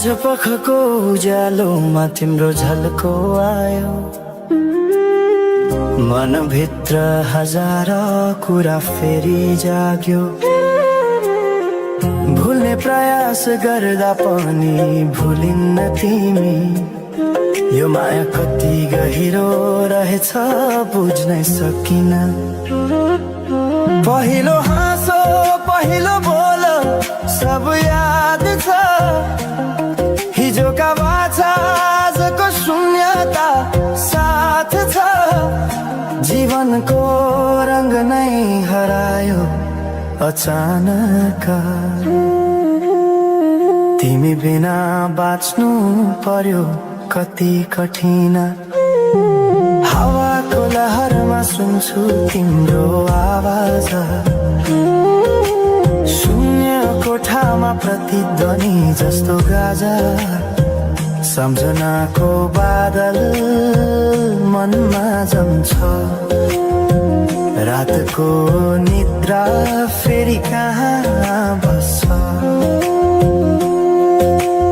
साँझ पखको उज्यालोमा तिम्रो झल्को आयो, मनभित्र हजार कुरा फेरि जाग्यो। भुल्ने प्रयास गर्दा पनि भुलिन्न तिमी, यो माया कति गहिरो रहेछ बुझ्नै सकिन। पहिलो हाँसो पहिलो बोल सब याद छ, हिजोका बाछा आजको शून्यता साथ छ। जीवनको रंग नै हरायो अचानक, तिमी बिना बाँच्नु पर्यो कति कठिन। हावाको लहरमा सुन्छु तिम्रो आवाज, शून्य कोठामा प्रतिध्वनि जस्तो गाजा। सम्झनाको बादल मनमा जम्छ, रातको निद्रा फेरि कहाँ बस्छ।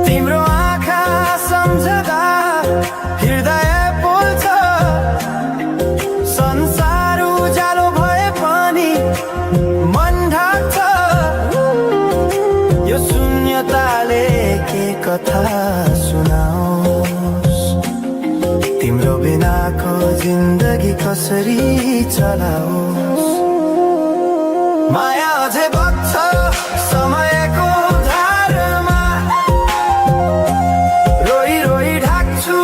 तिम्रो आँखा सम्झदा हृदय पोल्छ, संसार उज्यालो भए पनि मन ढाक्छ। यो शून्यताले के कथा सुनाओस्, तिम्रो बिनाको जिन्दगी कसरी चलाओस्। माया अझै बग्छ समयको धारमा, रोई रोई ढाक्छु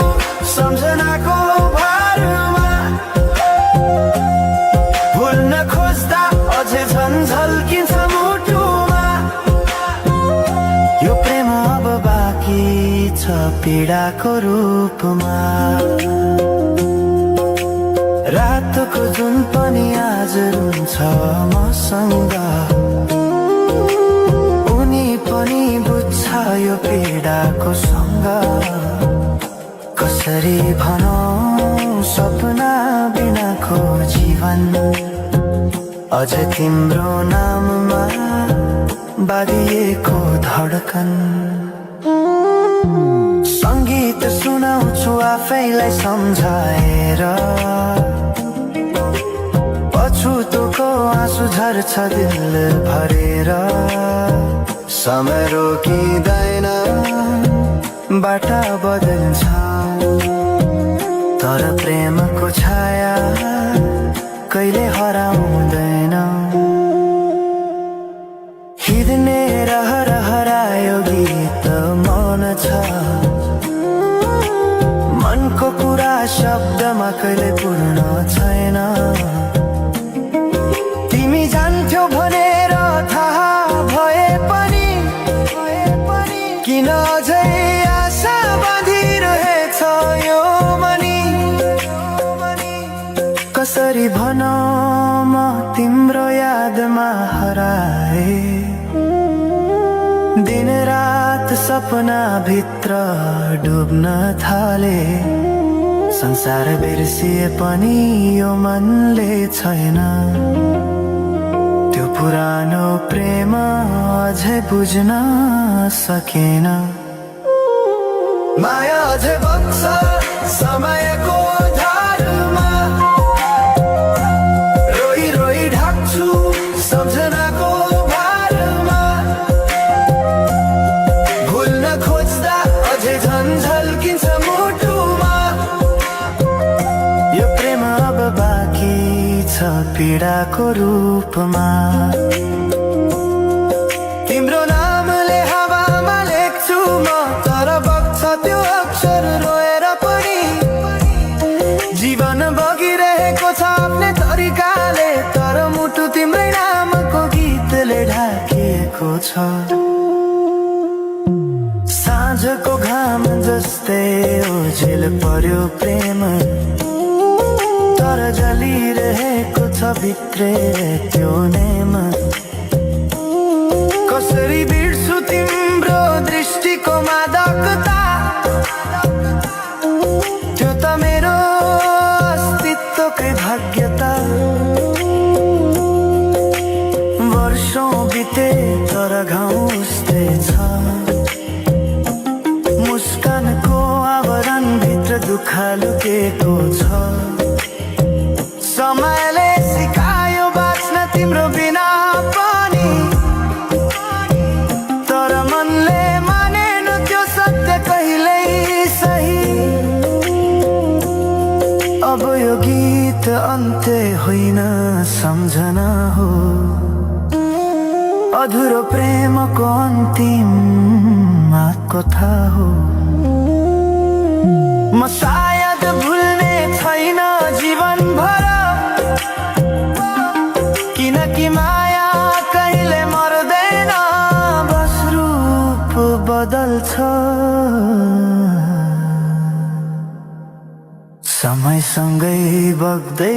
सम्झनाको भारमा। भुल्न खोज्दा अझै झन् झल्किन्छ मुटुमा, यो प्रेम अब बाँकी छ पीडाको रूपमा। रातको जुन पनि आज रुन्छ मसँग, उनी पनि बुझ्छ यो पीडाको सँग। कसरी भनौं सपना बिनाको जीवन, अझ तिम्रो नाममा बाँधिएको धडकन। संगीत सुनाउँछु आफैलाई सम्झाएर, पछुतोको आँसु झर्छ दिल भरेर। समय रोकिँदैन बाटा बदल्छ, तर प्रेमको छाया कहिले हराउँदैन। हिँड्ने रहर हरायो गीत मन छ, मनको कुरा शब्दमा कहिले पूर्ण छैन। तिमी जान्थ्यौ भनेर थाहा भए पनि किन अझै आशा बाँधिरहेछ यो मनी। कसरी भनौं म तिम्रो यादमा हराए, दिन रात सपना भित्र डुब्न थाले। संसार बिर्सिए पनि यो मनले छैन, त्यो पुरानो प्रेम अझै बुझ्न सकेन। माया अझै बग्छ समयको धारमा, रोई रोई ढाक्छु सम्झनाको भारमा। भुल्न खोज्दा अझै झन् झल्किन्छ मुटुमा, यो प्रेम अब बाँकी छ पीडाको रूपमा। तिम्रो नामले हावामा लेख्छु म, तर बग्छ त्यो अक्षर रोएर पनि। जीवन बगिरहेको छ आफ्नै तरिकाले, तर मुटु तिम्रै नामको गीतले ढाकिएको छ। साँझको घाम जस्तै ओझेल पर्यो प्रेम, तर जलिरहेको छ भित्रै त्यो नेम। कसरी बिर्छु तिम्रो दृष्टिको मादकता, त्यो त मेरो अस्तित्वकै भाग्यता। वर्षौं बिते तर घाउ उस्तै छ, अन्त्य होइन सम्झना हो अधुरो प्रेमको अन्तिम कथा हो म सायद भुल्ने छैन जीवन भर किनकि माया कहिले मर्दैन बस रूप बदल्छ समयसँगै बग्दै